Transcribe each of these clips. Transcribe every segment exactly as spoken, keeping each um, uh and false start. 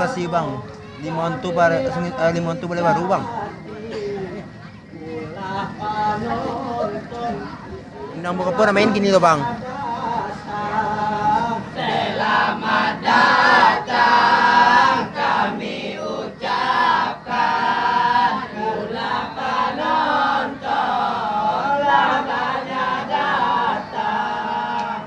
Kasih, Bang. Limo antu bar-, eh, limo antu balai baru, Bang. Nang buka apa namain kini tu, Bang? Selamat datang kami ucapkan, pula penonton lah banyak datang.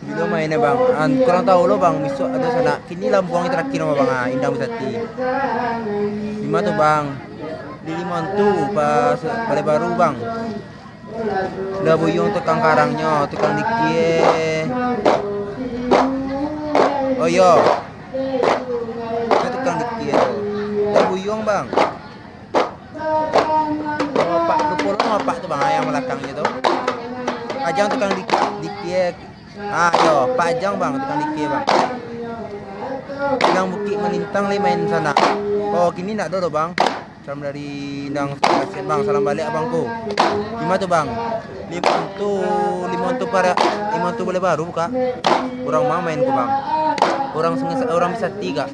Bilo main, Bang? An, kurang tahu lo, Bang. Bisuak ado sanak. Kini lampuang terakhir nama, Bang. Ah, Indang Bisati. Lima tu, Bang. Di lima tu pas balai baru, Bang. Lah buyuang tukang karangnyo, tukang dikie. Oh iyo. Itu tukang dikie tu. Lah buyuang, Bang. Bapak, lupo lo bapak tu, Bang, yang balakangnyo tu. Ajang tukang di-, dikie. Ah, yo, Pak Ajang, Bang, tukang dikie, Bang. Indang Bukik Malintang lai main sanak. Oh, kini ndak ado doh, Bang. Salam dari Indang Sukarasin, Bang. Salam baliak, Abang, ko. Limo tu, Bang. Limo tu, limo tu para, limo tu balai baru, Kak. Urang ma main ko, Bang? Urang Sungai Sa-, urang Bisati, Kak.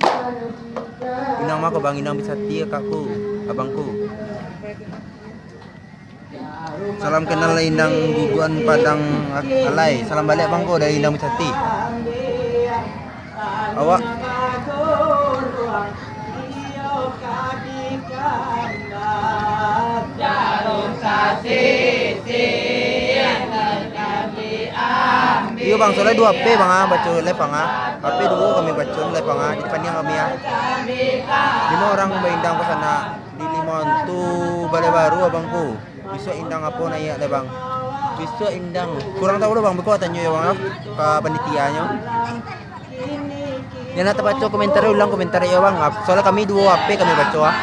Indang ma ko, Bang? Indang Bisati, Kak, ko. Abang, ko. Salam kenal Indang Guguan Padang Alai. Salam baliak, Bang, ko, dari Indang Bisati. Awak. Iyo, Bang, soalnyo duo H P, Bang, ah, baco live, Bang, ah. H P duo kami baco live, Bang, ah, di pandang kami, ah. Limo urang baindang ka sanak. Di limo tu balai baru, Abang, ko. Bisuak Indang apo naiak lai, Bang? Bisuak Indang. Kurang tahu lo, Bang. Beko tanyo yo, Bang, yo, ka panitianyo. Yang nak tabaco komentar, ulang komentar yo, Bang. Soalnyo kami duo H P kami baco, ah.